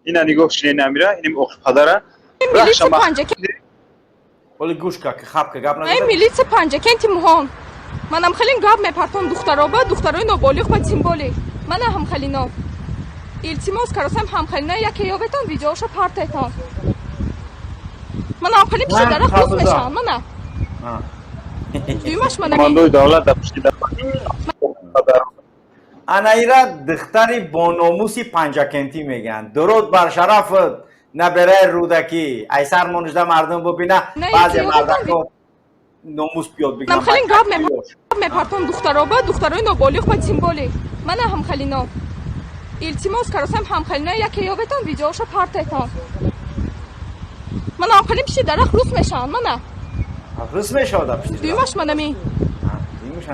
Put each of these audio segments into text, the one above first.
Ина нигоҳ кунед, намира инем оқи падара. Милиция Панҷакент. Оли гӯш ка, ки хапка гап Ай назада. Милиция Панҷакенти муҳон. Манам хелин гап мепартон духтароба, духтарои ноболиғ ба, тем более. Мана ҳамхалино. Илтимос каросам, ҳамхалино яке ёветон, видеоша партетон. Мана ҳамхалин пиши Ман дарахт рӯз қабза. мешаванд. Мана. А. Дуюмаш мана. Командои давлат дар пушти падар. Ана ира духтари бономуси Панҷакентӣ мегӯянд. Дуруд бар шарафат, набераи Рӯдакӣ. Ай сар монишда мардум бубина. Не, баъзе яке ёветон. Мардако номус биёд бигӯянд. Манам хелин гап мепартон духтароба, духтарои ноболиғ ба, тем более. Мана ҳамхалино. Илтимос каросам, ҳамхалино яке ёветон, видеоша партетон. Мана ҳамхалин пиши дарахт рӯз мешаванд. Мана. Рӯз мешавад пишти дарахт. Дуюмаш манами. Дуюмаш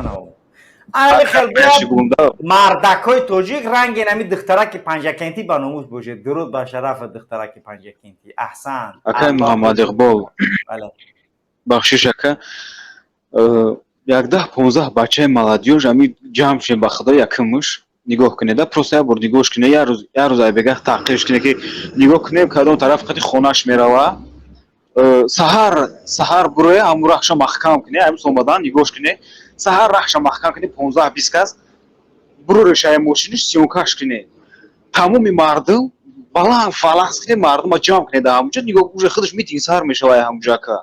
ана хел бояд мардакҳои тоҷик ранги нами духтараки панҷакентӣ ба номус бошед. Дуруд бар шарафи духтараки панҷакентӣ, аҳсан. Акай Муҳаммад Иқбол. Бале. Бахшиш, ака. Як 10-15 бачаи молодёжь ами ҷамъ шудем, ба худо, якумуш нигоҳ кунед, просто як бор нигоҳш кунед, як рӯз, як рӯз айбегаҳ таҳқиқш кунед, ки нигоҳ кунем, кадом тараф қати хонаш мерава. Саҳар саҳар буроя, ҳамун раҳша маҳкам кунед, ҳамин омадан нигоҳш кунед, саҳар раҳша маҳкам кунед, 15-20 кас бурорешаи мошиниш, съёмка ш кунед, тамоми мардум баланд фалахс кунед, мардума ҷамъ кунед дар ҳамунҷо, нигоҳ, уже худаш митинг сар мешава ҳамунҷо, ака.